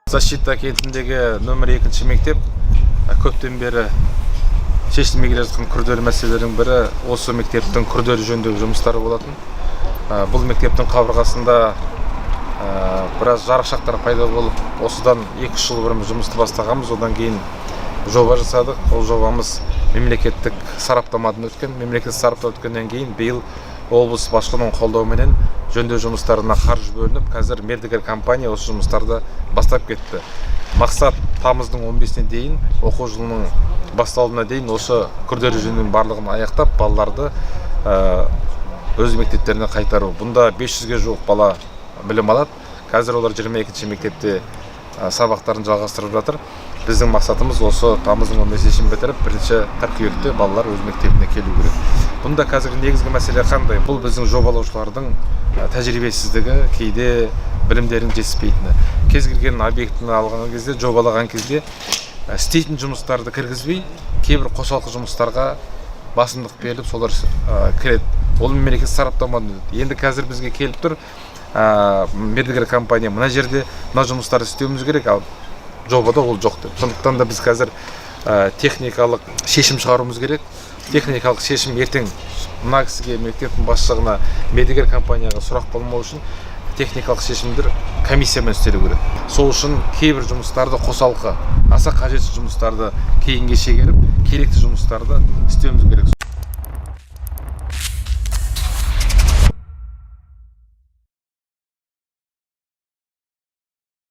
Защита кентіндегі нөмір екінші мектеп көптен бері шешілмей келе жатқан күрделі мәселелердің бірі осы мектептің күрделі жөндеу жұмыстары болатын. Бұл мектептің қабырғасында біраз жарықшақтар пайда болып, осыдан 2-3 жыл бұрын біз жұмысты бастағанбыз. Одан кейін жоба жасадық. Ол жобамыз мемлекеттік сараптамадан өткен. Мемлекеттік сараптама өткеннен кейін биыл облыс басшылығының қолдауыменен жөндеу жұмыстарына қаржы бөлініп, қазір мердігер компания осы жұмыстарды бастап кетті. Мақсат – тамыздың 15-іне дейін, оқу жылының басталуына дейін осы күрделі жөндеудің барлығын аяқтап, балаларды өз мектептеріне қайтару. Бұнда 500-ге жуық бала білім алады. Қазір олар 22 мектепте сабақтарын жалғастырып жатыр. Біздің мақсатымыз – осы тамыздың 15-іне шейін бітіріп, 1 қыркүйекте балалар өз мектебіне келу керек. Бұнда қазіргі негізгі мәселе қандай? Бұл біздің жобалаушылардың тәжірибесіздігі, кейде білімдерінің жетіспейтіні. Кез келген объектіні алған кезде, жобалаған кезде істейтін жұмыстарды кіргізбей, кейбір қосалқы жұмыстарға басымдық беріліп, солар кіреді. Ол мемлекеттік сараптамадан өтеді. Енді қазір бізге келіп тұр мердігер компания, мына жерде мына жұмыстарды істеуіміз керек, ал жобада ол жоқ деп. Сондықтан да біз қазір техникалық шешім шығаруымыз керек. Техникалық шешім ертең мына кісіге, мектептің басшылығына, мердігер компанияға сұрақ болмау үшін техникалық шешімдер комиссиямен істелу керек. Сол үшін кейбір жұмыстарды, қосалқы, аса қажетсіз жұмыстарды кейінге шегеріп, керекті жұмыстарды істеуіміз керек.